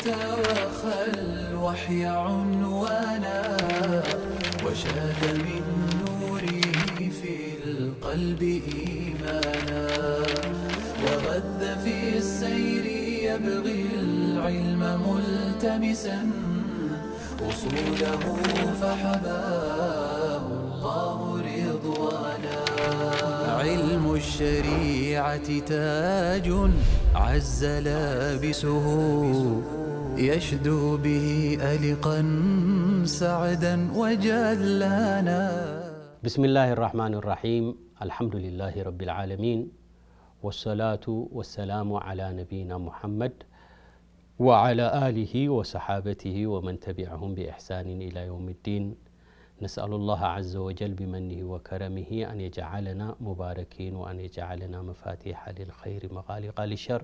توخى الوحي عنوانا، وشاد من نوره في القلب إيمانا، وغذ في السير يبغي العلم ملتمسا، أصوله فحباه الله رضوانا. علم الشريعة تاج عز لابسه، يشدو به ألقا سعدا وجلانا. بسم الله الرحمن الرحيم. الحمد لله رب العالمين. والصلاة والسلام على نبينا محمد وعلى آله وصحابته ومن تبعهم بإحسان إلى يوم الدين. نسأل الله عز وجل بمنه وكرمه أن يجعلنا مباركين، وأن يجعلنا مفاتيح للخير مغالق للشر،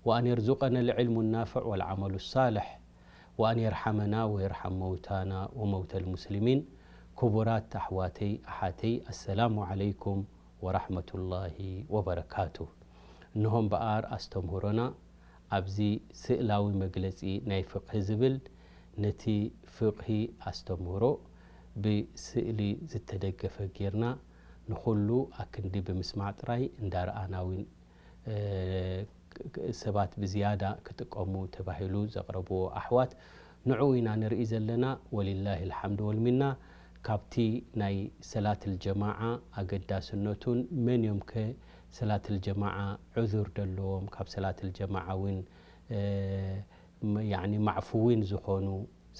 وأن يرزقنا العلم النافع والعمل الصالح، وأن يرحمنا ويرحم موتانا وموتى المسلمين. ክቡራት ኣሕዋተይ ኣሓተይ፣ ኣሰላሙ ዓለይኩም ወራሕመቱላሂ ወበረካቱ። እንሆ እምበኣር ኣስተምህሮና ኣብዚ ስእላዊ መግለጺ ናይ ፍቕሂ ዝብል፣ ነቲ ፍቕሂ ኣስተምህሮ ብስእሊ ዝተደገፈ ጌርና ንኹሉ ኣክንዲ ብምስማዕ ጥራይ እንዳረኣና እውን ሰባት ብዝያዳ ክጥቀሙ ተባሂሉ ዘቕረብዎ ኣሕዋት ንዕኡ ኢና ንርኢ ዘለና። ወሊላሂ ልሓምድ ወልሚና። ካብቲ ናይ ሰላት ልጀማዓ ኣገዳስነቱን መን እዮም ከ ሰላት ልጀማዓ ዑዙር ደለዎም ካብ ሰላት ልጀማዓ እውን ያኒ ማዕፉዊን ዝኾኑ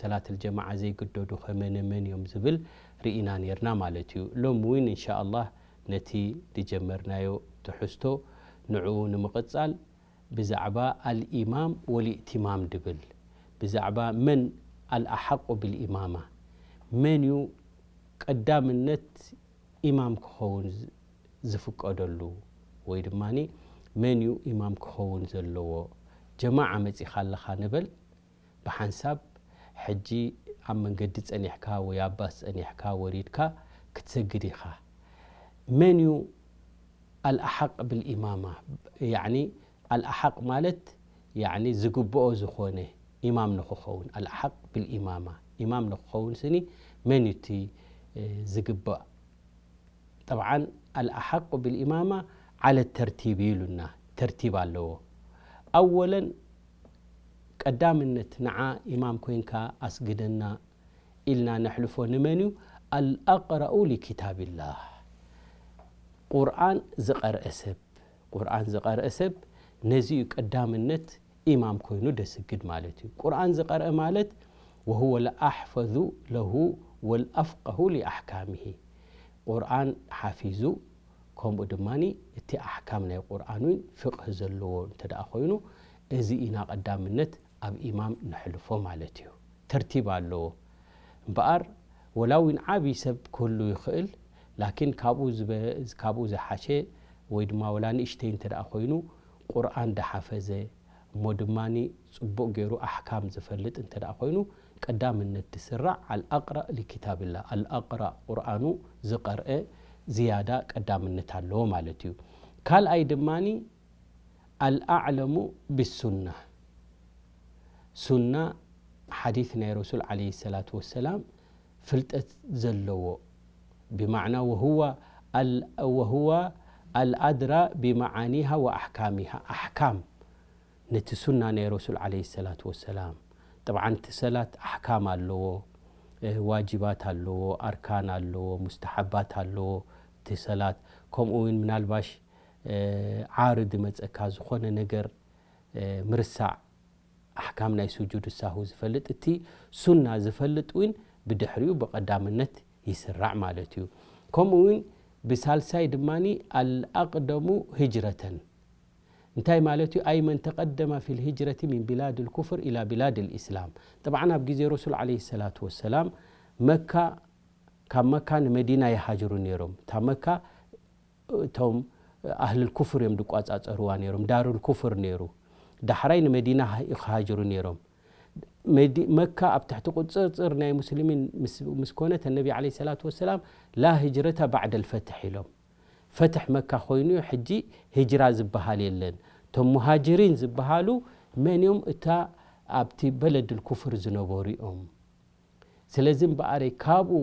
ሰላት ልጀማዓ ዘይግደዱ ከመነ መን እዮም ዝብል ርኢና ነርና ማለት እዩ። ሎም እውን እንሻ ኣላህ ነቲ ዝጀመርናዮ ትሕዝቶ ንዕኡ ንምቕጻል ብዛዕባ ኣልኢማም ወልእትማም ድብል ብዛዕባ መን ኣልኣሓቁ ብልኢማማ መን እዩ ቀዳምነት ኢማም ክኸውን ዝፍቀደሉ ወይ ድማ መን እዩ ኢማም ክኸውን ዘለዎ። ጀማዓ መጺኻ ኣለኻ ንበል ብሓንሳብ ሕጂ ኣብ መንገዲ ጸኒሕካ ወይ ኣብ ባስ ጸኒሕካ ወሪድካ ክትሰግድ ኢኻ። መን እዩ ኣልኣሓቅ ብልኢማማ ያኒ ኣልኣሓቅ ማለት ያኒ ዝግብኦ ዝኾነ ኢማም ንክኸውን ኣልኣሓቅ ብልኢማማ ኢማም ንክኸውን ስኒ መን እዩ እቲ ዝግባእ? ጠብዓን ኣልኣሓቁ ብልኢማማ ዓለ ተርቲብ ኢሉና ተርቲብ ኣለዎ። ኣወለን ቀዳምነት ንዓ ኢማም ኮይንካ ኣስግደና ኢልና ነሕልፎ ንመን እዩ? ኣልኣቅረኡ ሊኪታብላህ ቁርኣን ዝቐርአ ሰብ ቁርኣን ዝቐርአ ሰብ ነዚ እዩ ቀዳምነት ኢማም ኮይኑ ደስግድ ማለት እዩ። ቁርኣን ዝቐርአ ማለት ወሁወ ለኣሕፈዙ ለሁ ወልኣፍቀሁ ሊኣሕካሚሂ ቁርኣን ሓፊዙ ከምኡ ድማ እቲ ኣሕካም ናይ ቁርኣን እውን ፍቕህ ዘለዎ እንተ ደኣ ኮይኑ እዚ ኢና ቀዳምነት ኣብ ኢማም ነሕልፎ ማለት እዩ። ተርቲብ ኣለዎ እምበኣር ወላ እውን ዓብዪ ሰብ ክህሉ ይኽእል ላኪን ካብኡ ዝሓሸ ወይ ድማ ወላ ንእሽተይ እንተ ደኣ ኮይኑ ቁርኣን ደሓፈዘ እሞ ድማ ጽቡቕ ገይሩ ኣሕካም ዝፈልጥ እንተ ደኣ ኮይኑ ቀዳምነት ድስራዕ ኣልኣቅራእ ሊኪታብላ ኣልኣቅራእ ቁርኣኑ ዝቐርአ ዝያዳ ቀዳምነት ኣለዎ ማለት እዩ። ካልኣይ ድማ ኣልኣዕለሙ ብሱና ሱና ሓዲት ናይ ረሱል ዓለይሂ ሰላቱ ወሰላም ፍልጠት ዘለዎ ብማዕና ወሁዋ ኣልኣድራ ብመዓኒሃ ወኣሕካሚሃ ኣሕካም ነቲ ሱና ናይ ረሱል ዓለይሂ ሰላቱ ወሰላም። ጠብዓን እቲ ሰላት ኣሕካም ኣለዎ፣ ዋጅባት ኣለዎ፣ ኣርካን ኣለዎ፣ ሙስተሓባት ኣለዎ። እቲ ሰላት ከምኡ እውን ምናልባሽ ዓርድ መፀካ ዝኾነ ነገር ምርሳዕ ኣሕካም ናይ ስጁድ ሳሁ ዝፈልጥ እቲ ሱና ዝፈልጥ እውን ብድሕሪኡ ብቐዳምነት ይስራዕ ማለት እዩ። ከምኡ እውን ብሳልሳይ ድማ ኣልኣቅደሙ ህጅረተን እንታይ ማለት እዩ? ኣይ መን ተቀደመ ፊ ልህጅረቲ ሚን ቢላድ ልኩፍር ኢላ ቢላድ ልእስላም። ጠብዓን ኣብ ግዜ ረሱል ዓለይሂ ሰላቱ ወሰላም መካ ካብ መካ ንመዲና ይሃጅሩ ነይሮም። እታ መካ እቶም ኣህል ልኩፍር እዮም ዝቋጻጸርዋ ነይሮም። ዳሩ ልኩፍር ነይሩ። ዳሕራይ ንመዲና ይሃጅሩ ነይሮም። መካ ኣብ ትሕቲ ቁጽጽር ናይ ሙስሊሚን ምስ ኮነት ነቢ ዓለይሂ ሰላቱ ወሰላም ላ ህጅረተ ባዕደ ልፈትሕ ኢሎም። ፈትሕ መካ ኮይኑ እዩ ሕጂ ህጅራ ዝበሃል የለን። እቶም ሙሃጅሪን ዝበሃሉ መን እዮም? እታ ኣብቲ በለድል ኩፍር ዝነበሩ እዮም። ስለዚ እምበኣረይ ካብኡ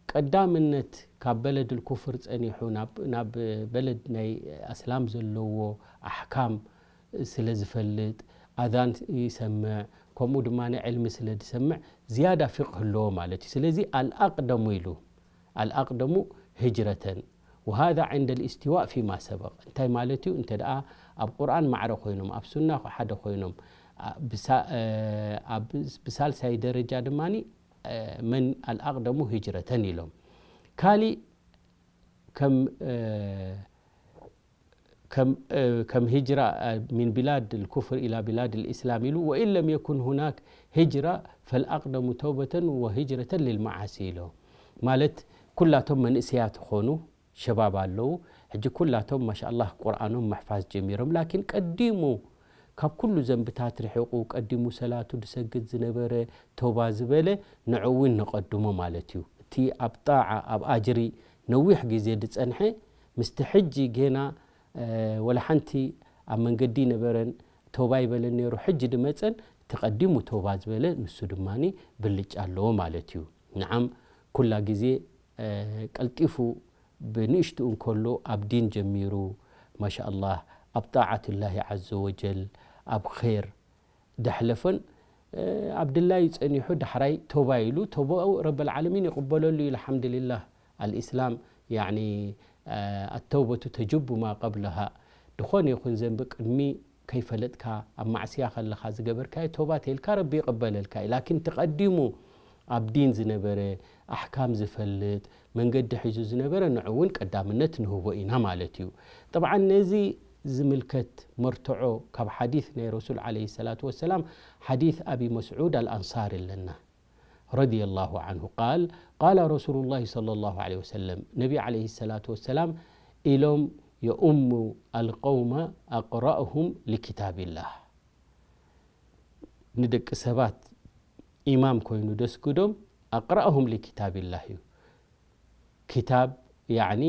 ቀዳምነት ካብ በለድል ኩፍር ጸኒሑ ናብ፣ ናብ በለድ ናይ ኣስላም ዘለዎ ኣሕካም ስለ ዝፈልጥ፣ ኣዛን ይሰምዕ፣ ከምኡ ድማ ዕልሚ ስለ ዝሰምዕ ዝያዳ ፊቕህ ኣለዎ ማለት እዩ። ስለዚ ኣልኣቅደሙ ኢሉ፣ ኣልኣቅደሙ ህጅረተን ወሃዛ ዕንደ ልእስቲዋእ ፊማ ሰበቕ። እንታይ ማለት እዩ? እንተ ደኣ ኣብ ቁርኣን ማዕረ ኮይኖም፣ ኣብ ሱና ሓደ ኮይኖም፣ ኣ፣ ብሳ-፣ እ፣ ኣብ፣ ብሳልሳይ ደረጃ ድማ መን ኣልኣቅደሙ ህጅረተን ኢሎም። ካሊእ ከም፣ እ፣ ከም፣ እ፣ ከም ሂጅራ፣ እ፣ ሚን ቢላድ ልኩፍር ኢላ ቢላድ ልእስላም ኢሉ፣ ወኢን ለም የኩን ሁናክ ሂጅራ ፈልኣቅደሙ ተውበተን ወሂጅረተን ልልመዓሲ ኢሎ። ማለት ኩላቶም መንእሰያት ኾኑ፣ ሸባብ ኣለዉ። ሕጂ ኩላቶም ማሻኣላህ ቁርኣኖም ምሕፋዝ ጀሚሮም። ላኪን ቀዲሙ ካብ ኩሉ ዘንብታት ርሒቑ፣ ቀዲሙ ሰላቱ ድሰግድ ዝነበረ፣ ተውባ ዝበለ፣ ንዑ እውን ንቐድሞ ማለት እዩ። እቲ ኣብ ጣዓ፣ ኣብ ኣጅሪ ነዊሕ ግዜ ድጸንሐ፣ ምስቲ ሕጂ ጌና፣ እ፣ ወላ ሓንቲ ኣብ መንገዲ ነበረን፣ ተውባ ይበለን ነይሩ፣ ሕጂ ድመጸን፣ እቲ ቀዲሙ ተውባ ዝበለ፣ ንሱ ድማኒ ብልጫ ኣለዎ ማለት እዩ። ንዓም ኩላ ግዜ፣ እ፣ ቀልጢፉ ብንእሽትኡ እንከሎ ኣብ ዲን ጀሚሩ፣ ማሻኣላህ፣ ኣብ ጣዓትላሂ ዐዘ ወጀል፣ ኣብ ኼር ደሕለፈን፣ እ፣ ኣብ ድላዩ ጸኒሑ፣ ዳሕራይ ተውባ ኢሉ፣ ተውባኡ ረበል ዓለሚን ይቕበለሉ እዩ። ኣልሓምዱሊላህ፣ ኣልኢስላም፣ ያዕኒ፣ እ፣ ኣተውበቱ ተጅቡ ማ ቀብለሃ። ድኾነ ይኹን ዘንቢ ቅድሚ ከይፈለጥካ፣ ኣብ ማዕስያ ከለኻ ዝገበርካዮ፣ ተውባ ተይልካ ረቢ ይቕበለልካ እዩ። ላኪን ተቐዲሙ ኣብ ዲን ዝነበረ፣ ኣሕካም ዝፈልጥ፣ መንገዲ ሒዙ ዝነበረ፣ ንዑ እውን ቀዳምነት ንህቦ ኢና ማለት እዩ። ጠብዓን ነዚ ዝምልከት መርትዖ ካብ ሓዲስ ናይ ረሱል ዓለይሂ ሰላቱ ወሰላም፣ ሓዲስ ኣቢ መስዑድ ኣልኣንሳሪ ኣለና፣ ረዲየላሁ ዐንሁ ቃል፣ ቃለ ረሱሉላሂ ሰለላሁ ዐለይሂ ወሰለም፣ ነቢ ዓለይሂ ሰላቱ ወሰላም ኢሎም፣ የኡሙ ኣልቀውመ ኣቅረእሁም ሊኪታቢላህ። ንደቂ ሰባት ኢማም ኮይኑ ደስግዶም፣ ኣቅረእሁም ሊኪታቢላህ እዩ። ኪታብ፣ ያዕኒ፣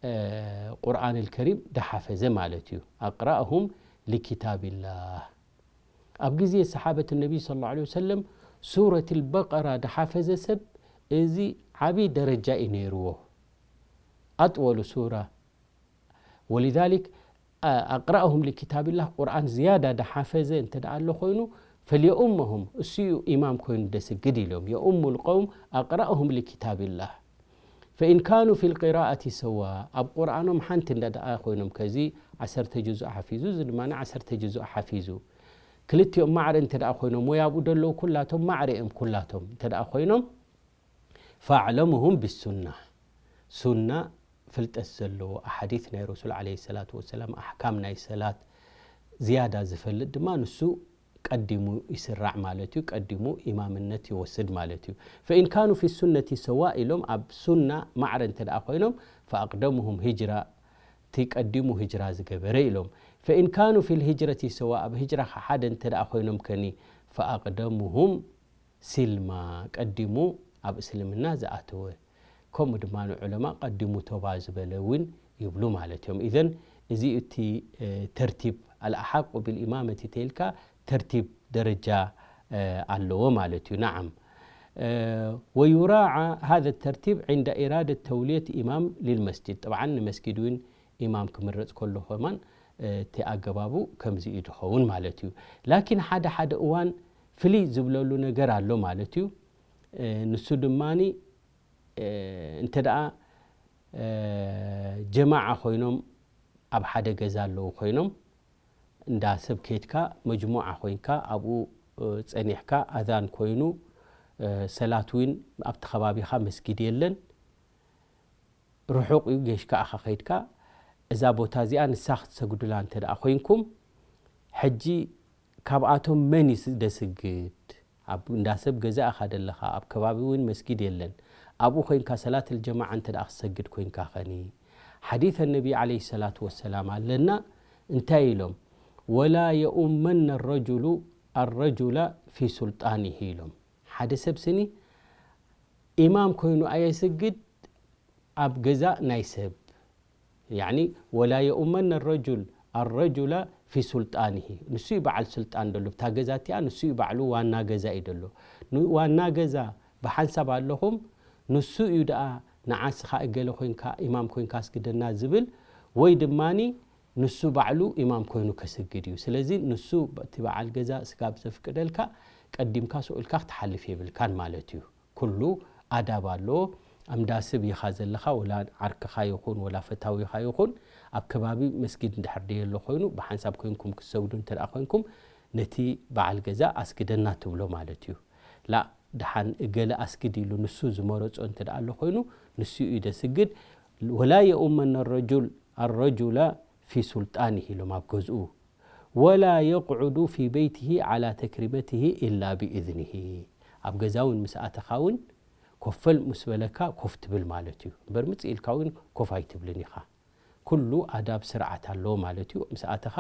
እ፣ ቁርኣን ኣልከሪም ደሓፈዘ ማለት እዩ። ኣቅረእሁም ሊኪታቢላህ። ኣብ ግዜ ሰሓበት ነቢ ሰለላሁ ዐለይሂ ወሰለም ሱረት ኣልበቀራ ደሓፈዘ ሰብ፣ እዚ ዓቢ ደረጃ እዩ ነይርዎ። ኣጥወሉ ሱራ። ወሊዛሊክ፣ ኣ-፣ ኣቅረእሁም ሊኪታቢላህ፣ ቁርኣን ዝያዳ ደሓፈዘ እንተ ደኣ ኣሎ ኮይኑ፣ ፈልየኡመሁም፣ እሱ እዩ ኢማም ኮይኑ ደስግድ ኢሎም። የኡሙ ልቀውም ኣቅረእሁም ሊኪታቢላህ። ፈኢን ካኑ ፊ ልቂራኣቲ ሰዋ፣ ኣብ ቁርኣኖም ሓንቲ እንዳ ደኣ ኮይኖም፣ ከዚ ዓሰርተ ጅዙእ ሓፊዙ፣ እዚ ድማ ዓሰርተ ጅዙእ ሓፊዙ፣ ክልቲኦም ማዕረ እንተ ደኣ ኮይኖም፣ ወይ ኣብኡ ደለዉ ኩላቶም ማዕረ እዮም ኩላቶም እንተ ደኣ ኮይኖም፣ ፈኣዕለሙሁም ብሱና፣ ሱና ፍልጠት ዘለዎ፣ ኣሓዲት ናይ ረሱል ዓለይሂ ሰላቱ ወሰላም፣ ኣሕካም ናይ ሰላት ዝያዳ ዝፈልጥ ድማ ንሱ ቀዲሙ ይስራዕ ማለት እዩ፣ ቀዲሙ ኢማምነት ይወስድ ማለት እዩ። ፈኢን ካኑ ፊ ሱነቲ ሰዋእ ኢሎም፣ ኣብ ሱና ማዕረ እንተ ደኣ ኮይኖም፣ ፈኣቅደሙሁም ሂጅራ፣ እቲ ቀዲሙ ሂጅራ ዝገበረ ኢሎም። ፈኢን ካኑ ፊ ልሂጅረቲ ሰዋእ፣ ኣብ ሂጅራ ሓደ እንተ ደኣ ኮይኖም ከኒ፣ ፈኣቅደሙሁም ሲልማ፣ ቀዲሙ ኣብ እስልምና ዝኣተወ፣ ከምኡ ድማ ንዑለማ ቀዲሙ ቶባ ዝበለ እውን ይብሉ ማለት እዮም። ኢዘን እዚ እቲ፣ እ፣ ተርቲብ ኣልኣሓቁ ብልኢማመቲ ተይልካ ተርቲብ ደረጃ፣ እ፣ ኣለዎ ማለት እዩ። ነዓም። እ፣ ወዩራዓ ሃዘ ተርቲብ ዕንደ ኢራደት ተውልየት ኢማም ሊልመስጅድ። ጠብዓን ንመስጊድ እውን ኢማም ክምረጽ ከሎ ከማን፣ እ፣ እቲ ኣገባቡ ከምዚ እዩ ዝኸውን ማለት እዩ። ላኪን ሓደ ሓደ እዋን ፍልይ ዝብለሉ ነገር ኣሎ ማለት እዩ። እ፣ ንሱ ድማኒ፣ እ፣ እንተ ደኣ፣ እ፣ ጀማዓ ኮይኖም ኣብ ሓደ ገዛ ኣለዉ ኮይኖም፣ እንዳ ሰብ ኬድካ መጅሙዓ ኮይንካ ኣብኡ፣ እ፣ ጸኒሕካ ኣዛን ኮይኑ፣ እ፣ ሰላት እውን ኣብቲ ከባቢኻ መስጊድ የለን፣ ርሑቕ እዩ፣ ጌሽካ ኢኻ ከይድካ፣ እዛ ቦታ እዚኣ ንሳ ክትሰግዱላ እንተ ደኣ ኮይንኩም፣ ሕጂ ካብኣቶም መን እዩ ደስግድ? ኣብ እንዳ ሰብ ገዛ ኢኻ ደለኻ፣ ኣብ ከባቢ እውን መስጊድ የለን። ኣብኡ ኮይንካ ሰላት ኣልጀማዓ እንተ ደኣ ክትሰግድ ኮይንካ ኸኒ? ሓዲት ነቢ ዓለይሂ ሰላቱ ወሰላም ኣለና። እንታይ ኢሎም? "ወላ የኡመነ ረጁሉ ኣረጁላ ፊ ሱልጣኒሂ" ኢሎም። ሓደ ሰብ ስኒ ኢማም ኮይኑ ኣየስግድ ኣብ ገዛ ናይ ሰብ። ያዕኒ፣ "ወላ የኡመነ ረጁል ኣረጁላ ፊ ሱልጣኒሂ፣ ንሱ እዩ በዓል ስልጣን ደሎ። ብታ ገዛ እቲኣ ንሱ እዩ ባዕሉ ዋና ገዛ እዩ ደሎ። ን-፣ ዋና ገዛ ብሓንሳብ ኣለኹም፣ ንሱ እዩ ደኣ ንዓስኻ እገለ ኮይንካ፣ ኢማም ኮይንካ ኣስግደና ዝብል፣ ወይ ድማኒ ንሱ ባዕሉ ኢማም ኮይኑ ከስግድ እዩ። ስለዚ ንሱ እቲ በዓል ገዛ ስጋብ ዘፍቅደልካ ቀዲምካ ስቕ ኢልካ ክትሓልፍ የብልካን ማለት እዩ። ኩሉ ኣዳብ ኣለዎ። ኣምዳ ስብ ኢኻ ዘለኻ፣ ወላ ዓርክኻ ይኹን፣ ወላ ፈታዊኻ ይኹን፣ ኣብ ከባቢ መስጊድ እንድሕር ደየሎ ኮይኑ፣ ብሓንሳብ ኮይንኩም ክትሰግዱ እንተ ደኣ ኮይንኩም፣ ነቲ በዓል ገዛ ኣስግደና ትብሎ ማለት እዩ። ላ፣ ደሓን እገለ ኣስግድ ኢሉ ንሱ ዝመረጾ እንተ ደኣ ኣሎ ኮይኑ፣ ንሱ እዩ ደስግድ። ወላ የኡመነ ረጁል፣ ኣረጁለ ፊ ሱልጣኒሂ ኢሎም ኣብ ገዝኡ። ወላ የቕዑዱ ፊ በይቲሂ ዓላ ተክሪመቲሂ ኢላ ብኢዝኒሂ። ኣብ ገዛ እውን ምስ ኣተኻ እውን ኮፈል ምስ በለካ ኮፍ ትብል ማለት እዩ። እምበር ምጽእ ኢልካ እውን ኮፍ ኣይትብልን ኢኻ። ኩሉ ኣዳብ ስርዓት ኣለዎ ማለት እዩ። ምስ ኣተኻ፣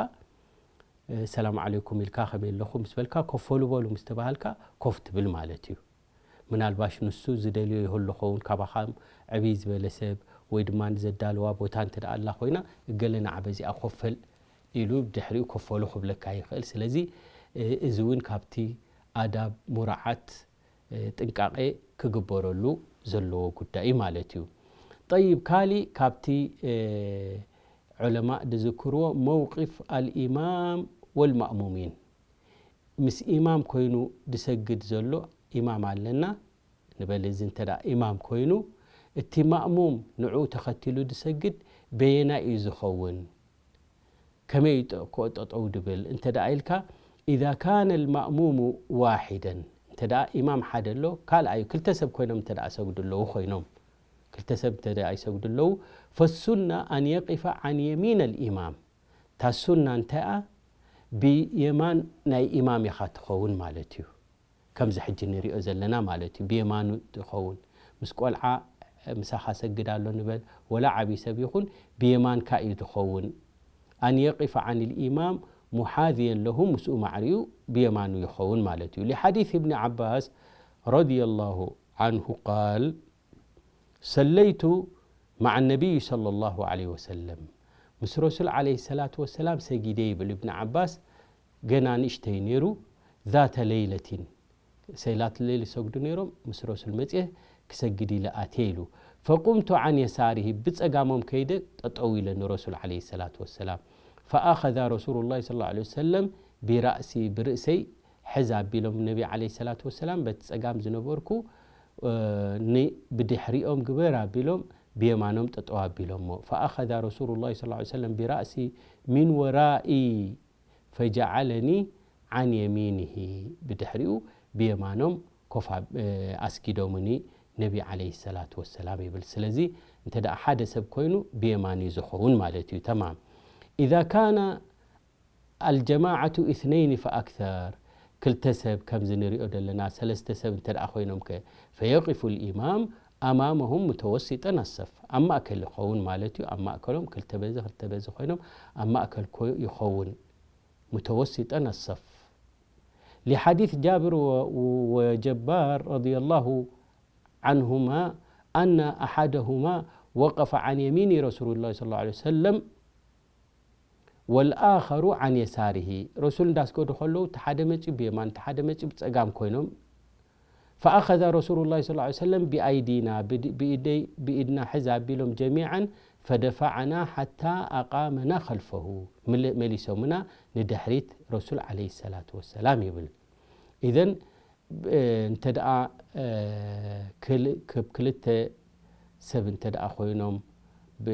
እ፣ ሰላም ዓለይኩም ኢልካ ከመይ ኣለኹም ምስ በልካ ኮፍ በሉ በሉ ምስ ተባሃልካ ኮፍ ትብል ማለት እዩ። ምናልባሽ ንሱ ዝደልዮ ይህሉ ኸውን፣ ካባኻ ዕብይ ዝበለ ሰብ ወይ ድማ ዘዳለዋ ቦታ እንተ ደኣ ኣላ ኮይና፣ እገለ ንዓ በዚኣ ኮፈል ኢሉ ብድሕሪኡ ኮፈሉ ክብለካ ይኽእል። ስለዚ፣ እ፣ እዚ እውን ካብቲ ኣዳብ ሙራዓት፣ እ፣ ጥንቃቄ ክግበረሉ ዘለዎ ጉዳይ እዩ ማለት እዩ። ጠይብ፣ ካሊእ ካብቲ፣ እ፣ ዑለማእ ዝዝክርዎ መውቂፍ ኣልኢማም ወልማእሙሚን። ምስ ኢማም ኮይኑ ዝሰግድ ዘሎ ኢማም ኣለና ንበል። እዚ እንተ ደኣ ኢማም ኮይኑ፣ እቲ ማእሙም ንዕኡ ተኸቲሉ ዝሰግድ በየናይ እዩ ዝኸውን? ከመይ እዩ ጠ-፣ ኮ-፣ ጠጠው ድብል እንተ ደኣ ኢልካ፣ ኢዛ ካነ ልማእሙሙ ዋሒደን፣ እንተ ደኣ ኢማም ሓደ ኣሎ፣ ካልኣዩ ክልተ ሰብ ኮይኖም እንተ ደኣ ሰግዱ ኣለዉ ኮይኖም፣ ክልተ ሰብ እንተ ደኣ ይሰግዱ ኣለዉ፣ ፈሱና ኣን የቂፈ ዓን የሚን ልኢማም። እታ ሱና እንታይ እያ? ብየማን ናይ ኢማም ኢኻ ትኸውን ማለት እዩ። ከምዚ ሕጂ ንሪኦ ዘለና ማለት እዩ። ብየማኑ ትኸውን። ምስ ቆልዓ ምሳኻ ሰግድ ኣሎ ንበል፣ ወላ ዓብዪ ሰብ ይኹን ብየማንካ እዩ ትኸውን። ኣን የቂፈ ዓን ልኢማም ሙሓዝየን ለሁ፣ ምስኡ ማዕሪኡ ብየማኑ ይኸውን ማለት እዩ። ሊሓዲስ እብኒ ዓባስ ረዲየላሁ ዓንሁ ቃል፣ ሰለይቱ መዓ ነቢይ ሰለላሁ ዓለይሂ ወሰለም፣ ምስ ረሱል ዓለይሂ ሰላቱ ወሰላም ሰጊደ ይብል እብኒ ዓባስ። ገና ንእሽተይ ነይሩ። ዛተ ለይለቲን፣ ሰላት ለይል ይሰግዱ ነይሮም። ምስ ረሱል መፅየ ክሰግድ ኢለ ኣትየ ኢሉ። ፈቁምቱ ዓን የሳሪሂ፣ ብፀጋሞም ከይደ ጠጠው ኢለ ንረሱል ዓለይሂ ሰላቱ ወሰላም። ፈኣኸዛ ረሱሉላሂ ሰለላሁ ዓለይሂ ወሰለም ቢራእሲ፣ ብርእሰይ ሕዝ ኣቢሎም ነቢ ዓለይሂ ሰላቱ ወሰላም በቲ ጸጋም ዝነበርኩ፣ እ፣ ን-፣ ብድሕሪኦም ግበር ኣቢሎም ብየማኖም ጠጠው ኣቢሎሞ። ፈኣኸዛ ረሱሉላሂ ሰለላሁ ዐለይሂ ወሰለም ቢራእሲ ሚን ወራኢ ፈጀዐለኒ ዓን የሚኒሂ። ብድሕሪኡ ብየማኖም ኮፍ ኣብ-፣ እ፣ ኣስጊዶምኒ ነቢ ዓለይሂ ሰላቱ ወሰላም ይብል። ስለዚ እንተ ደኣ ሓደ ሰብ ኮይኑ ብየማን እዩ ዝኸውን ማለት እዩ። ተማም። ኢዛ ካነ ኣልጀማዓቱ ኢስነይኒ ፈኣክሰር፣ ክልተ ሰብ ከምዚ ንሪኦ ዘለና፣ ሰለስተ ሰብ እንተ ደኣ ኮይኖም ከ፣ ፈየቂፉ ልኢማም ኣማመሁም ሙተወሲጠን ኣሰፍ፣ ኣብ ማእከል ይኸውን ማለት እዩ። ኣብ ማእከሎም ክልተ በዚ ክልተ በዚ ኮይኖም ኣብ ማእከል ኮ-፣ ይኸውን። ሙተወሲጠን ኣሰፍ። ሊሓዲስ ጃብር ወ-፣ ወጀባር ረዲየላሁ ዓንሁማ ኣነ ኣሓደሁማ ወቀፈ ዓን የሚኒ ረሱሉላሂ ሰለላሁ ዐለይሂ ወሰለም ወልኣኸሩ ዓን የሳሪሂ። ረሱል እንዳስገዱ ከለዉ፣ እቲ ሓደ መጺኡ ብየማን፣ እቲ ሓደ መጺኡ ብጸጋም ኮይኖም፣ ፈኣኸዘ ረሱሉላሂ ሰለላሁ ዐለይሂ ወሰለም ቢኣይዲና፣ ብድ-፣ ብኢደይ፣ ብኢድና ሕዝ ኣቢሎም፣ ጀሚዓን ፈደፈዓና ሓታ ኣቃመና ኸልፈሁ፣ ምል-፣ መሊሶምና ንድሕሪት ረሱል ዓለይሂ ሰላቱ ወሰላም ይብል። ኢዘን፣ እ፣ እንተ ደኣ፣ እ፣ ክል-፣ ክብ ክልተ ሰብ እንተ ደኣ ኮይኖም፣ ብ-፣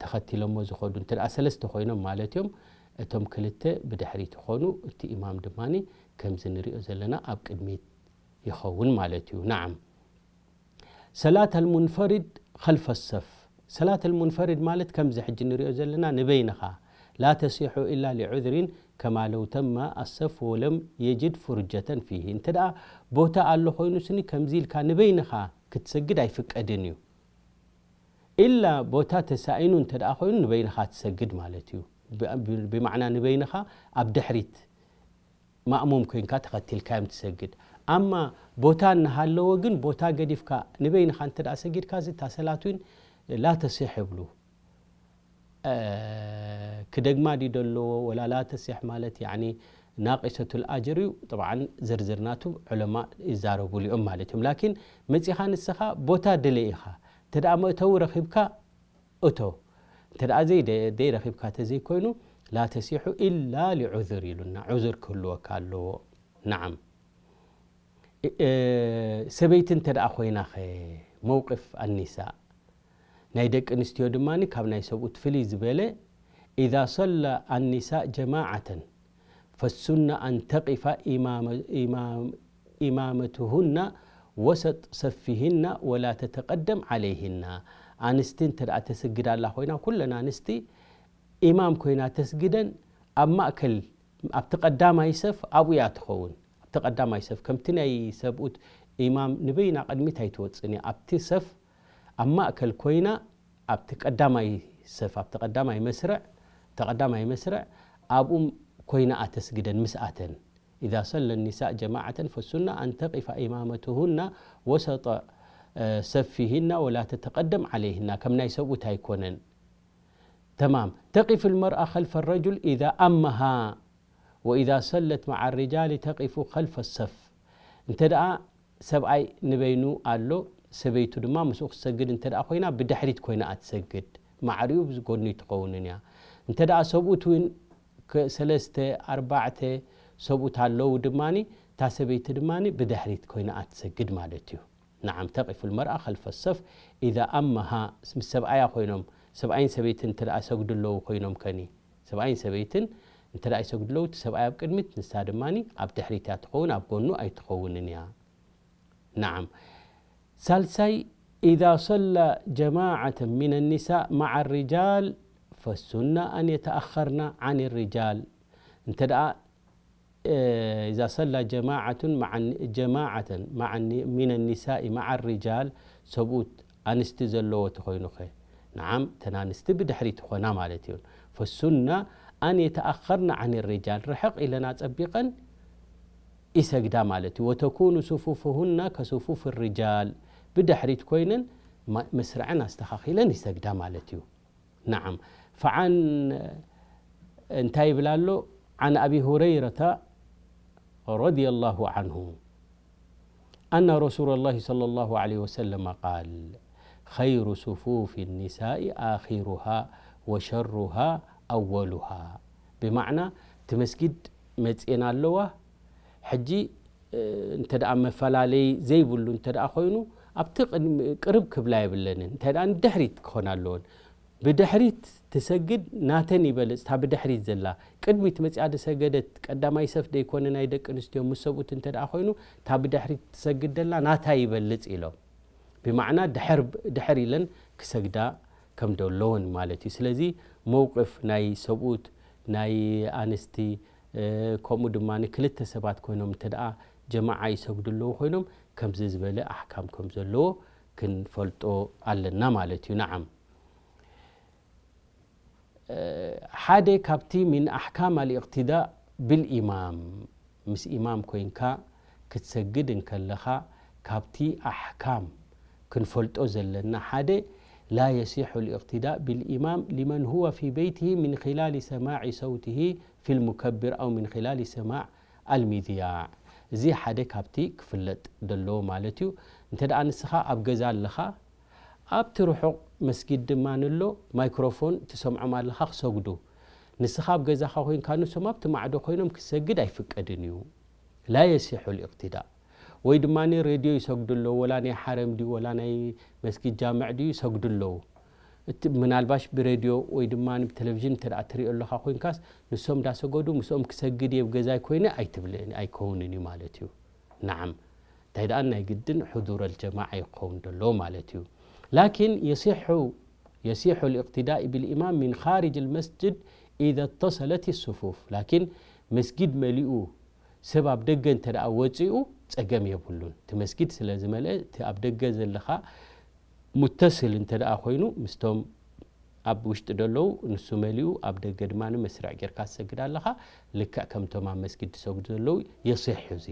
ተኸቲሎሞ ዝኸዱ እንተ ደኣ ሰለስተ ኮይኖም ማለት እዮም። እቶም ክልተ ብድሕሪት ይኾኑ፣ እቲ ኢማም ድማኒ ከምዚ ንሪኦ ዘለና ኣብ ቅድሚት ይኸውን ማለት እዩ። ነዓም። ሰላት ኣልሙንፈሪድ ኸልፈ ሰፍ። ሰላት ኣልሙንፈሪድ ማለት ከምዚ ሕጂ ንሪኦ ዘለና ንበይንኻ፣ ላ ተሲሑ ኢላ ሊዑዝሪን ከማ ለው ተማ ኣሰፍ ወለም የጅድ ፉርጀተን ፊሂ። እንተ ደኣ ቦታ ኣሎ ኮይኑ ስኒ ከምዚ ኢልካ ንበይንኻ ክትሰግድ ኣይፍቀድን እዩ። ኢላ ቦታ ተሳኢኑ እንተ ደኣ ኮይኑ ንበይንኻ ትሰግድ ማለት እዩ። ብ-፣ ብ-፣ ብማዕና ንበይንኻ ኣብ ድሕሪት ማእሙም ኮይንካ ተኸቲልካዮም ትሰግድ። ኣማ ቦታ እናሃለወ ግን ቦታ ገዲፍካ ንበይንኻ እንተ ደኣ ሰጊድካ፣ እዚ እታ ሰላት እውን ላ ተሲሕ ይብሉ። ክደግማ ድዩ ደለዎ ወላ ላ ተሲሕ ማለት ያኒ ናቂሰቱል ኣጅር እዩ። ጥብዓን ዝርዝር ናቱ ዑለማ ይዛረቡሉ እዮም ማለት እዮም። ላኪን መጺኻ ንስኻ ቦታ ድለ ኢኻ፣ እንተ ደኣ መእተዊ ረኺብካ እቶ፣ እንተ ደኣ ዘይደ-፣ ዘይረኺብካ ተዘይኮይኑ ላ ተሲሑ ኢላ ሊዑዝር ኢሉና፣ ዑዝር ክህልወካ ኣለዎ። ነዓም። እ-፣ እ፣ ሰበይቲ እንተ ደኣ ኮይናኸ መውቅፍ ኣኒሳእ ናይ ደቂ ኣንስትዮ ድማ ካብ ናይ ሰብኡት ፍልይ ዝበለ إذا صلى النساء جماعة فالسنة أن تقف إمام-، إمام-، إمامتهن وسط صفهن ولا تتقدم عليهن። ኣንስቲ እንተ ደኣ ተስግድ ኣላ ኮይና ኩለን ኣንስቲ ኢማም ኮይና ተስግደን ኣብ ማእከል ኣብቲ ቀዳማይ ሰፍ ኣብኡ እያ ትኸውን። ኣብቲ ቀዳማይ ሰፍ ከምቲ ናይ ሰብኡት ኢማም ንበይና ቅድሚት ኣይትወጽእን እያ። ኣብቲ ሰፍ ኣብ ማእከል ኮይና ኣብቲ ቀዳማይ ሰፍ ኣብቲ ቀዳማይ መስርዕ እቲ ቀዳማይ መስርዕ ኣብኡ ኮይና ኣተስግደን ምስኣተን إذا صلى النساء جماعة فالسنة أن تقف إمامتهن وسط صفهن ولا تتقدم عليهن ከም ናይ ሰብኡት ኣይኮነን። تمام. تقف المرأة خلف الرجل إذا أمها وإذا صلت مع الرجال تقف خلف الصف. እንተ ደኣ ሰብኣይ ንበይኑ ኣሎ ሰበይቱ ድማ ምስኡ ክትሰግድ እንተ ደኣ ኮይና ብድሕሪት ኮይና እያ ትሰግድ። ማዕሪኡ ብጎኒ ትኸውንን እያ። እንተ ደኣ ሰብኡት እውን ከ-፣ ሰለስተ ኣርባዕተ ሰብኡት ኣለዉ ድማኒ እታ ሰበይቲ ድማኒ ብድሕሪት ኮይና እያ ትሰግድ ማለት እዩ። نعم تقف المرأة خلف الصف إذا أمها ምስ ሰብኣያ ኮይኖም ሰብኣይን ሰበይትን እንተ ደኣ ይሰግዱ ኣለዉ ኮይኖም ከኒ ሰብኣይን ሰበይትን እንተ ደኣ ይሰግዱ ኣለዉ እቲ ሰብኣይ ኣብ ቅድሚት ንሳ ድማኒ ኣብ ድሕሪት እያ ትኸውን ኣብ ጎኑ ኣይትኸውንን እያ። نعم ሳልሳይ إذا صلى جماعة من النساء مع الرجال فالسنة أن يتأخرن عن الرجال እንተ ደኣ إذا صلى جماعة مع جماعة مع من النساء مع الرجال ሰብኡት ኣንስቲ ዘለዎ ተኾይኑኸ نعم እተን ኣንስቲ ብድሕሪት ይኾና ማለት እዩ فالسنة أن يتأخرن عن الرجال ርሕቕ ኢለን ኣጸቢቐን ይሰግዳ ማለት እዩ وتكون صفوفهن كصفوف الرجال ብድሕሪት ኮይነን መስርዐን ኣስተኻኺለን ይሰግዳ ማለት እዩ نعم فعن እንታይ ይብል ኣሎ عن أبي هريرة رضي الله عنه أن رسول الله صلى الله عليه وسلم قال خير صفوف النساء آخرها وشرها أولها بمعنى እቲ መስጊድ መጽኤን ኣለዋ ሕጂ እንተ ደኣ መፈላለይ ዘይብሉ እንተ ደኣ ኮይኑ ኣብቲ ቅርብ ክብላ የብለንን እንታይ ደኣ ንድሕሪት ክኾና ኣለዎን ብድሕሪት ትሰግድ ናተን ይበልጽ እታ ብድሕሪት ዘላ ቅድሚት መጽያ ዝሰገደት ቀዳማይ ሰፍ ደይኮነ ናይ ደቂ ኣንስትዮ ምስ ሰብኡት እንተ ደኣ ኮይኑ እታ ብድሕሪት ትሰግድ ዘላ ናታ ይበልጽ ኢሎም ብማዕና ድሕር ኢለን ክሰግዳ ከም ደለዎን ማለት እዩ ስለዚ መውቅፍ ናይ ሰብኡት ናይ ኣንስቲ ከምኡ ድማ ክልተ ሰባት ኮይኖም እንተ ደኣ ጀማዓ ይሰግዱ ኣለዉ ኮይኖም ከምዚ ዝበለ ኣሕካም ከም ዘለዎ ክንፈልጦ ኣለና ማለት እዩ ነዓም ሓደ ካብቲ من أحكام الاقتداء بالإمام ምስ ኢማም ኮይንካ ክትሰግድ እንከለኻ ካብቲ ኣሕካም ክንፈልጦ ዘለና ሓደ لا يصح الاقتداء بالإمام لمن هو في بيته من خلال سماع صوته في المكبر أو من خلال سماع المذياع እዚ ሓደ ካብቲ ክፍለጥ ደለዎ ማለት እዩ እንተ ደኣ ንስኻ ኣብ ገዛ ኣለኻ ኣብቲ ርሑቕ መስጊድ ድማ ንሎ ማይክሮፎን ትሰምዖም ኣለኻ ክሰግዱ ንስኻ ኣብ ገዛኻ ኮይንካ ንሶም ኣብቲ ማዕዶ ኮይኖም ክሰግድ ኣይፍቀድን እዩ لا يصح الاقتداء ወይ ድማ ሬድዮ ይሰግዱ ኣለዉ ወላ ናይ ሓረም ድዩ ወላ ናይ መስጊድ ጃምዕ ድዩ ይሰግዱ ኣለዉ እቲ ምናልባሽ ብሬድዮ ወይ ድማ ብቴሌቪዥን እንተ ትሪኦ ኣለኻ ኮይንካስ ንሶም እንዳሰገዱ ምስኦም ክሰግድ እየ ኣብ ገዛይ ኮይነ ኣይትብል ኣይከውንን እዩ ማለት እዩ نعم እንታይ ደኣ ናይ ግድን حضور الجماعة ይኸውን ደሎ ማለት እዩ لكن يصح يصح الاقتداء بالإمام من خارج المسجد إذا اتصلت الصفوف لكن መስጊድ መሊኡ ሰብ ኣብ ደገ እንተ ደኣ ወጺኡ ጸገም የብሉን እቲ መስጊድ ስለ ዝመልአ እቲ ኣብ ደገ ዘለኻ ሙተስል እንተ ደኣ ኮይኑ ምስቶም ኣብ ውሽጢ ደለዉ ንሱ መሊኡ ኣብ ደገ ድማ መስርዕ ጌርካ ትሰግድ ኣለኻ ልክዕ ከምቶም ኣብ መስጊድ ዝሰግዱ ዘለዉ የሲሕ እዚ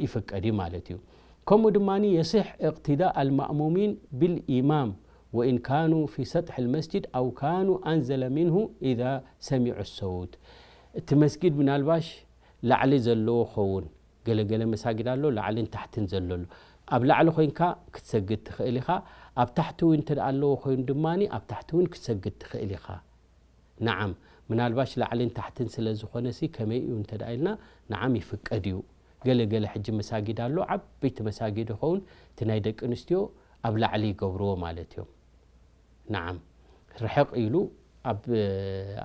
ይፍቀድ እዩ ማለት እዩ ከምኡ ድማ የሲሕ እቅትዳእ ኣልማእሙሚን ብልኢማም وإن كانوا في سطح المسجد أو كانوا أنزل منه إذا سمعوا الصوت. እቲ መስጊድ ምናልባሽ ላዕሊ ዘለዎ ኸውን፣ ገለገለ መሳጊድ ኣሎ ላዕልን ታሕትን ዘሎ ኣሎ። ኣብ ላዕሊ ኮይንካ ክትሰግድ ትኽእል ኢኻ። ኣብ ታሕቲ እውን እንተ ኣለዎ ኮይኑ ድማ ኣብ ታሕቲ እውን ክትሰግድ ትኽእል ኢኻ። ነዓም፣ ምናልባሽ ላዕልን ታሕትን ስለ ዝኾነ ሲ ከመይ እዩ እንተ ኢልና፣ ነዓም ይፍቀድ እዩ። ገለ ገለ ሕጂ መሳጊድ ኣሎ፣ ዓበይቲ መሳጊድ ይኸውን፣ እቲ ናይ ደቂ ኣንስትዮ ኣብ ላዕሊ ይገብርዎ ማለት እዮም። ነዓም፣ ርሕቕ ኢሉ ኣብ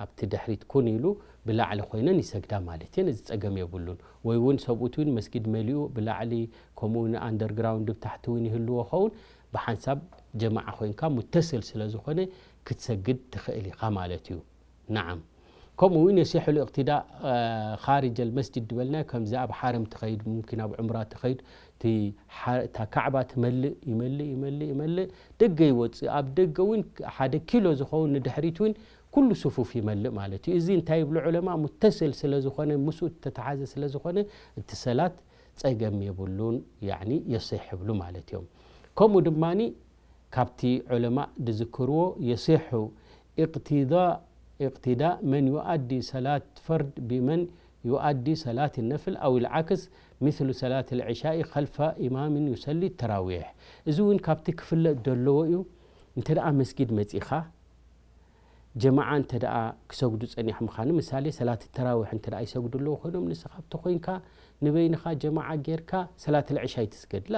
ኣብቲ ድሕሪት ኩን ኢሉ ብላዕሊ ኮይነን ይሰግዳ ማለት እየን። እዚ ጸገም የብሉን። ወይ እውን ሰብኡት እውን መስጊድ መሊኡ ብላዕሊ፣ ከምኡ እውን ኣንደርግራውንድ ብታሕቲ እውን ይህልዎ ኸውን። ብሓንሳብ ጀማዓ ኮይንካ ሙተስል ስለ ዝኾነ ክትሰግድ ትኽእል ኢኻ ማለት እዩ። ነዓም። ከምኡ እውን የሲሑ ልእቅትዳእ ካሪጀ ልመስጅድ ዝበልና፣ ከምዚ ኣብ ሓረም ትኸይድ፣ ሙምኪን ኣብ ዑምራ ትኸይድ፣ እቲ እታ ካዕባ ትመልእ ይመልእ ይመልእ ይመልእ፣ ደገ ይወፅእ። ኣብ ደገ እውን ሓደ ኪሎ ዝኸውን ንድሕሪት እውን ኩሉ ስፉፍ ይመልእ ማለት እዩ። እዚ እንታይ ይብሉ ዑለማ፣ ሙተስል ስለ ዝኾነ፣ ምስኡ ተተሓዘ ስለ ዝኾነ፣ እቲ ሰላት ጸገም የብሉን፣ ያዕኒ የሲሕ ይብሉ ማለት እዮም። ከምኡ ድማ ካብቲ ዑለማ ዝዝክርዎ፣ የሲሑ ኢቅትዳእ፣ ኢቅትዳእ መን ዩኣዲ ሰላት ፈርድ ቢመን ዩኣዲ ሰላት ነፍል ኣው ልዓክስ፣ ምስሉ ሰላት ልዕሻኢ ኸልፈ ኢማምን ዩሰሊ ተራዊሕ። እዚ እውን ካብቲ ክፍለጥ ዘለዎ እዩ። እንተ ደኣ መስጊድ መጺኻ፣ ጀማዓ እንተ ደኣ ክሰግዱ ጸኒሖም፣ ምዃኑ ምሳሌ ሰላት ተራዊሕ እንተ ደኣ ይሰግዱ ኣለዉ ኮይኖም፣ ንስኻ ኣብቲ ኮይንካ ንበይንኻ ጀማዓ ጌርካ ሰላት ልዕሻ ይትስገድ። ላ፣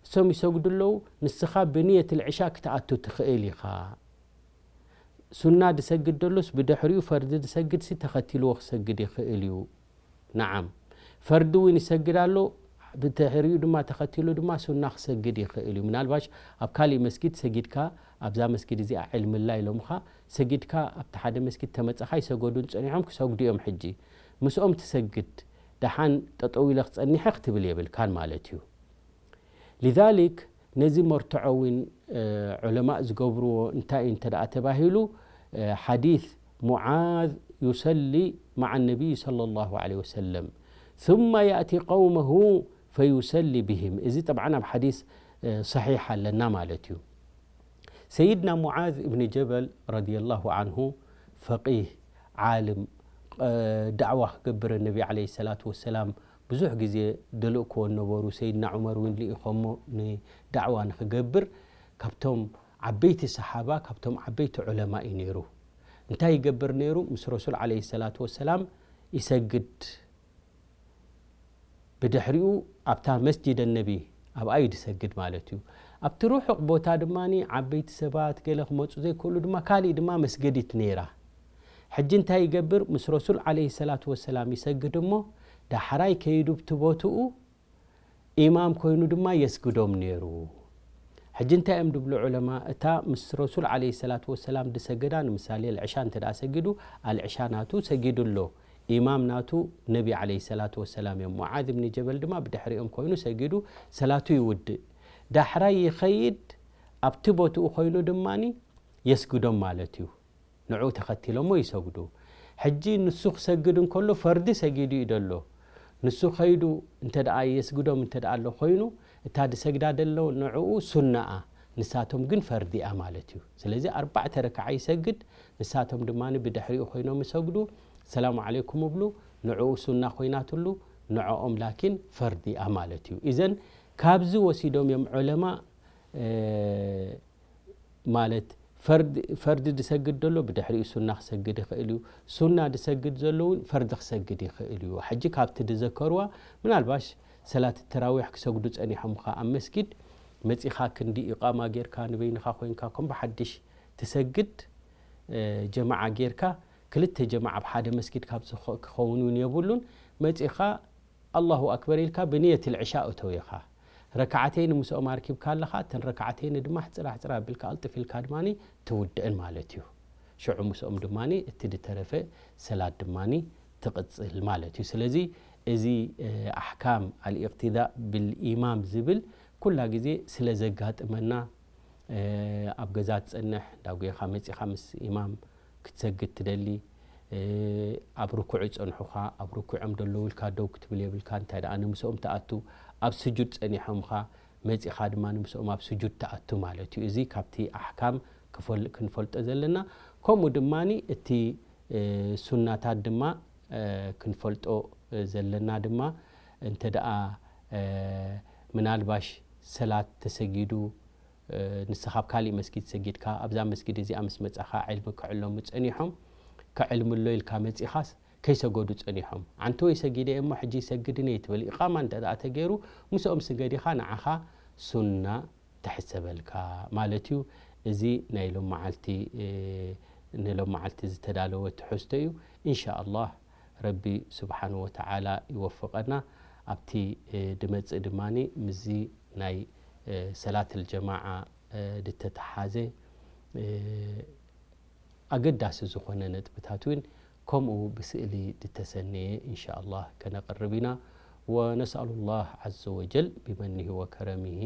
እሶም ይሰግዱ ኣለዉ፣ ንስኻ ብንየት ልዕሻ ክትኣቱ ትኽእል ኢኻ። ሱና ድሰግድ ደሎስ ብድሕሪኡ ፈርዲ ድሰግድ ሲ ተኸቲልዎ ክሰግድ ይኽእል እዩ። ነዓም፣ ፈርዲ እውን ይሰግድ ኣሎ፣ ብድሕሪኡ ድማ ተኸቲሉ ድማ ሱና ክሰግድ ይኽእል እዩ። ምናልባሽ ኣብ ካሊእ መስጊድ ሰጊድካ፣ ኣብዛ መስጊድ እዚኣ ዕልምላ ኢሎምኻ ሰጊድካ፣ ኣብቲ ሓደ መስጊድ ተመጻኻ ይሰገዱን ጸኒሖም ክሰግዱ እዮም። ሕጂ ምስኦም ትሰግድ፣ ደሓን ጠጠው ኢለ ክጸኒሐ ክትብል የብልካን ማለት እዩ። ሊዛሊክ ነዚ መርትዖ እውን ዑለማእ ዝገብርዎ እንታይ እዩ እንተ ደኣ ተባሂሉ፣ ሓዲስ ሙዓዝ ዩሰሊ መዓ ነቢይ ሰለላሁ ዐለይሂ ወሰለም ثم يأتي قومه فيصلي بهم። እዚ ጠብዓን ኣብ ሓዲስ ሰሒሕ ኣለና ማለት እዩ። ሰይድና ሙዓዝ እብኒ ጀበል ረዲየላሁ ዐንሁ ፈቂህ፣ ዓልም፣ ዳዕዋ ክገብር ነቢ ዐለይሂ ሰላቱ ወሰላም ብዙሕ ግዜ ደልእክዎ ነበሩ። ሰይድና ዑመር እውን ልኢኾሞ ንዳዕዋ ንኽገብር። ካብቶም ዓበይቲ ሰሓባ፣ ካብቶም ዓበይቲ ዑለማ እዩ ነይሩ። እንታይ ይገብር ነይሩ? ምስ ረሱል ዐለይሂ ሰላቱ ወሰላም ይሰግድ። ብድሕሪኡ ኣብታ መስጂድ ነቢ ኣብኣ እዩ ዝሰግድ ማለት እዩ። ኣብቲ ርሑቕ ቦታ ድማ ዓበይቲ ሰባት ገለ ክመፁ ዘይክእሉ ድማ ካሊእ ድማ መስገዲት ነይራ። ሕጂ እንታይ ይገብር? ምስ ረሱል ዐለይሂ ሰላቱ ወሰላም ይሰግድ እሞ ዳሕራይ ከይዱ ኣብቲ ቦትኡ ኢማም ኮይኑ ድማ የስግዶም ነይሩ። ሕጂ እንታይ እዮም ድብሉ ዑለማ? እታ ምስ ረሱል ዐለይሂ ሰላቱ ወሰላም ድሰገዳ፣ ንምሳሌ ኣልዕሻ እንተ ደኣ ሰጊዱ፣ ኣልዕሻ ናቱ ሰጊዱ ኣሎ። ኢማም ናቱ ነቢ ዐለይሂ ሰላቱ ወሰላም እዮም። ሙዓዝ እብኒ ጀበል ድማ ብድሕሪኦም ኮይኑ ሰጊዱ ሰላቱ ይውድእ። ዳሕራይ ይኸይድ፣ ኣብቲ ቦትኡ ኮይኑ ድማኒ የስግዶም ማለት እዩ። ንዑ ተኸቲሎሞ ይሰግዱ። ሕጂ ንሱ ክሰግድ እንከሎ ፈርዲ ሰጊዱ እዩ ደሎ። ንሱ ከይዱ እንተ ደኣ የስግዶም እንተ ደኣ ኣሎ ኮይኑ፣ እታ ድሰግዳ ደሎ ንዕኡ ሱናኣ፣ ንሳቶም ግን ፈርዲኣ ማለት እዩ። ስለዚ ኣርባዕተ ረክዓ ይሰግድ፣ ንሳቶም ድማ ብድሕሪኡ ኮይኖም ይሰግዱ። ሰላሙ ዓለይኩም ይብሉ፣ ንዕኡ ሱና ኮይናትሉ፣ ንዕኦም ላኪን ፈርዲኣ ማለት እዩ። ኢዘን ካብዚ ወሲዶም እዮም ዑለማ፣ እ፣ ማለት ፈርድ፣ ፈርዲ ድሰግድ ዘሎ ብድሕሪኡ ሱና ክሰግድ ይኽእል እዩ። ሱና ድሰግድ ዘሎ እውን ፈርዲ ክሰግድ ይኽእል እዩ። ሕጂ ካብቲ ድዘከርዋ፣ ምናልባሽ ሰላት ተራዊሕ ክሰግዱ ጸኒሖም ኸ ኣብ መስጊድ መጺኻ ክንዲ ኢቃማ ጌርካ ንበይንኻ ኮይንካ ከም ብሓድሽ ትሰግድ፣ እ፣ ጀማዓ ጌርካ ክልተ ጀማዓ ኣብ ሓደ መስጊድ ካብ ዝኸ-፣ ክኸውን እውን የብሉን። መጺኻ ኣላሁ ኣክበር ኢልካ ብንየት ልዕሻ እተው ኢኻ። ረክዓተይን ምስኦም ኣርኪብካ ኣለኻ፣ እተን ረክዓተይን ድማ ሕጽራ ሕጽራ ኣቢልካ ኣልጥፍ ኢልካ ድማኒ ትውድእን ማለት እዩ። ሽዑ ምስኦም ድማኒ እቲ ድተረፈ ሰላት ድማኒ ትቕጽል ማለት እዩ። ስለዚ እዚ፣ እ፣ ኣሕካም ኣልኢቅትዳእ ብልኢማም ዝብል ኩላ ግዜ ስለ ዘጋጥመና፣ እ፣ ኣብ ገዛ ትጸንሕ፣ እንዳ ጉየኻ መጺኻ ምስ ኢማም ክትሰግድ ትደሊ፣ እ፣ ኣብ ርኩዕ ይጸንሑኻ፣ ኣብ ርኩዖም ደለዉ ኢልካ ደው ክትብል የብልካ። እንታይ ደኣ ንምስኦም ትኣቱ፣ ኣብ ስጁድ ጸኒሖምኻ፣ መጺኻ ድማ ንምስኦም ኣብ ስጁድ ትኣቱ ማለት እዩ። እዚ ካብቲ ኣሕካም ክፈል-፣ ክንፈልጦ ዘለና። ከምኡ ድማ እቲ፣ እ፣ ሱናታት ድማ፣ እ፣ ክንፈልጦ ዘለና ድማ እንተ ደኣ፣ እ፣ ምናልባሽ ሰላት ተሰጊዱ፣ እ፣ ንስኻ ኣብ ካሊእ መስጊድ ሰጊድካ ኣብዛ መስጊድ እዚኣ ምስ መጻኻ ዕልሚ ክዕለሙ ጸኒሖም፣ ከዕልምሎ ኢልካ መጺኻስ ከይሰገዱ ጸኒሖም። ኣንተ ወይ ሰጊደ እሞ ሕጂ ይሰግድን እየ ትብል። ኢቓማ እንተ ደኣ ተገይሩ ምስኦም ስገድ ኢኻ ንዓኻ ሱና ትሕሰበልካ ማለት እዩ። እዚ ናይ ሎም መዓልቲ፣ እ፣ ንሎም መዓልቲ ዝተዳለወ ትሕዝቶ እዩ። ኢንሻ ኣላህ ረቢ ስብሓን ወተዓላ ይወፍቐና። ኣብቲ፣ እ፣ ድመጽእ ድማ ምስዚ ናይ፣ እ፣ ሰላት ልጀማዓ፣ እ፣ ድተተሓዘ፣ እ፣ ኣገዳሲ ዝኾነ ነጥብታት እውን ከምኡ ብስእሊ ድተሰነየ ኢንሻ ኣላህ ከነቕርብ ኢና። ونسأل الله عز وجل بمنه وكرمه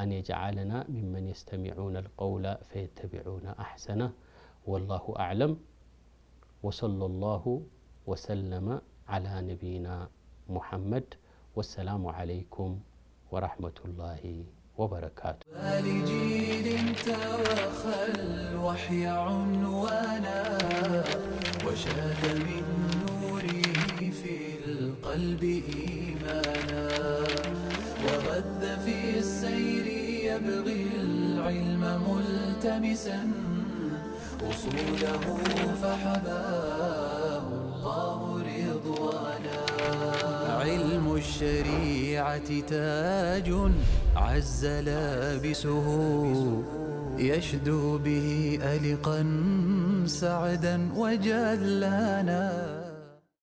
أن يجعلنا ممن يستمعون القول فيتبعون أحسنه. والله أعلم. وصلى الله وسلم على نبينا محمد. والسلام عليكم ورحمة الله وبركاته. لجيل توخى الوحي عنوانا، وشاد من نوره في القلب إيمانا، وغذ في السير يبغي العلم ملتمسا، أصوله فحباه الله رضوانا. علم الشريعة تاج عز لابسه، يشدو به ألقا سعدا وجلانا.